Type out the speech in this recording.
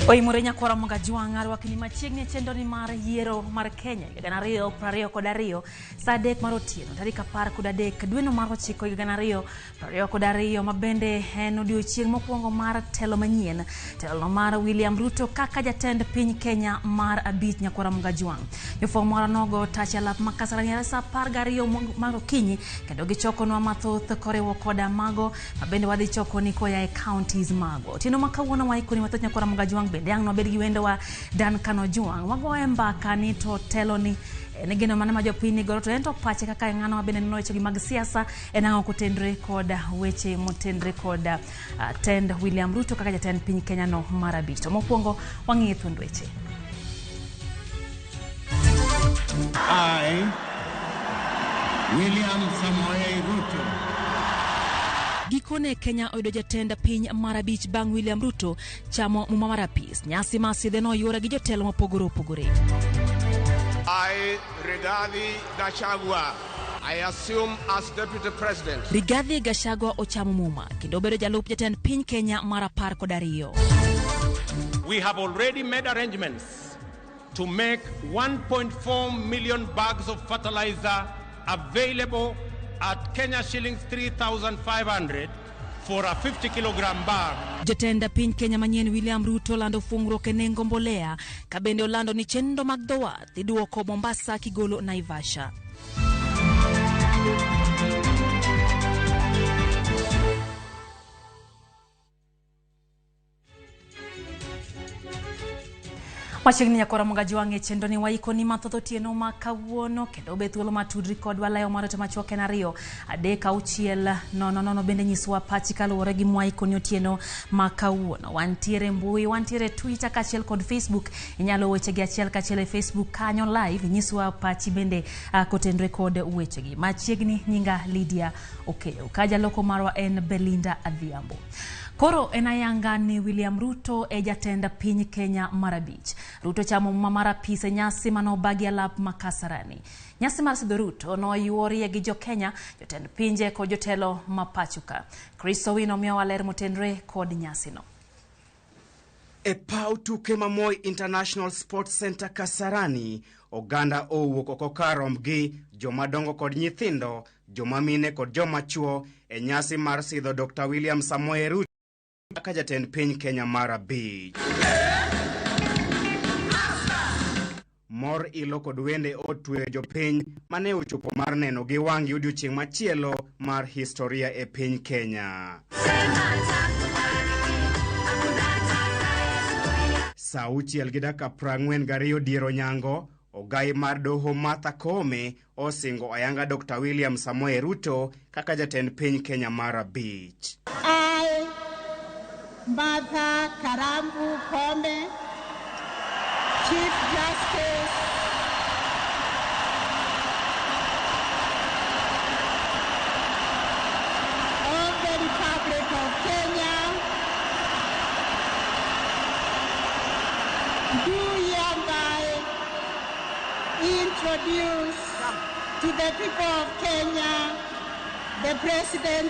Oimore nyakwara Mugajwang' arwakni machiegni e chenro ni mar yiero mar Kenya higa 2022 saa 3 mar otieno tarik 13 dweno mar 9 higa 2022 ma bende en odiochieng' mokwongo mar telo manyien, telo mar William Ruto kaka jatend piny Kenya mar 5 nyakwara Mugajwang'. Jofwamb nogo tach alap ma Kasarani saa 12 mar okinyi kendo gichokonwa mathoth koriwo koda mago ma bende wadhi chokoni koya e counties mago. Otieno ma kawuono waikoni mathoth nyakwara Mugajwang' bende ang' nwabed gi wendowa Duncan Ojwang'. Wagoye mbaka ni to telo ni en geno mane ma jopiny nigodo to en to pache kaka ng'ano ma bende neno wechegi mag siasa en ang'o kotenre kod weche motenre kod tend William Ruto kaka jatend piny Kenya no mar 5. To mokwongo wang'iye thuond weche. I, William Samoei Ruto. Gikone Kenya oyudo jatend piny mar 5 bang' William Ruto chamo muma mar apis. Nyasi mar sidhe no oyuore gi jotelo mopogore opogore. I, Rigathi Gachagua, I assume as Deputy President. Rigathi Gachagua ochamo muma kendo obedo jalup jatend piny Kenya mar 12. We have already made arrangements to make 1.4 million bags of fertilizer available at Kenya shillings 3,500 for a 50 kilogram bag. Jatend piny Kenya manyien William Ruto lando fungruok e nengo mbolea ka bende olando ni chenro mag dho wath iduoko Mombasa kigolo Naivasha. Machiegni nyakwara Mugajwang' e chenro ni waikoni mathoth otieno ma kawuono kendo obed thuolo matudri kodwa layo mar ote machuok en 2 3 6 0 0 bende nyiswa pachi kaluwore gi mwaikoni otieno ma kawuono. Wantiere mbui, wantiere Twitter kaachiel kod Facebook. Inyalo wechegi achiel kachiel e Facebook kanyo live, nyiswa pachi bende kotenre kod wechegi. Machiegni nyinga Lydia Okeyo, ka jaloko marwa en Belinda Adhiambo. Koro en ayanga ni William Ruto e jatend piny Kenya mar 5. Ruto chamo muma mar apis e nyasi manobagi alap ma Kasarani. Nyasi mar sidho Ruto noyuorie gi jo Kenya, jotend pinje kod jotelo ma pacho ka. Chris Owino miyowa ler motenre kod nyasino. E paw tuke ma Moi International Sports Center Kasarani, oganda owuok oko kar rombgi, joma dongo kod nyithindo, joma mine kod joma chuo e nyasi mar sidho Dr. William Samoei Ruto kaka jatend piny Kenya mar 5. Mor ilo kod wende otweyo jopiny mane ochopo mar neno gi wang'gi odiochieng' machielo mar historia e piny Kenya. Saa 6:42 dier onyango, ogai mar doho Martha Koome osingo ayanga Dr. William Samoei Ruto kaka jatend piny Kenya mar 5. I, Martha Karambu Koome, Chief Justice of the Republic of Kenya, do hereby introduce to the people of Kenya the President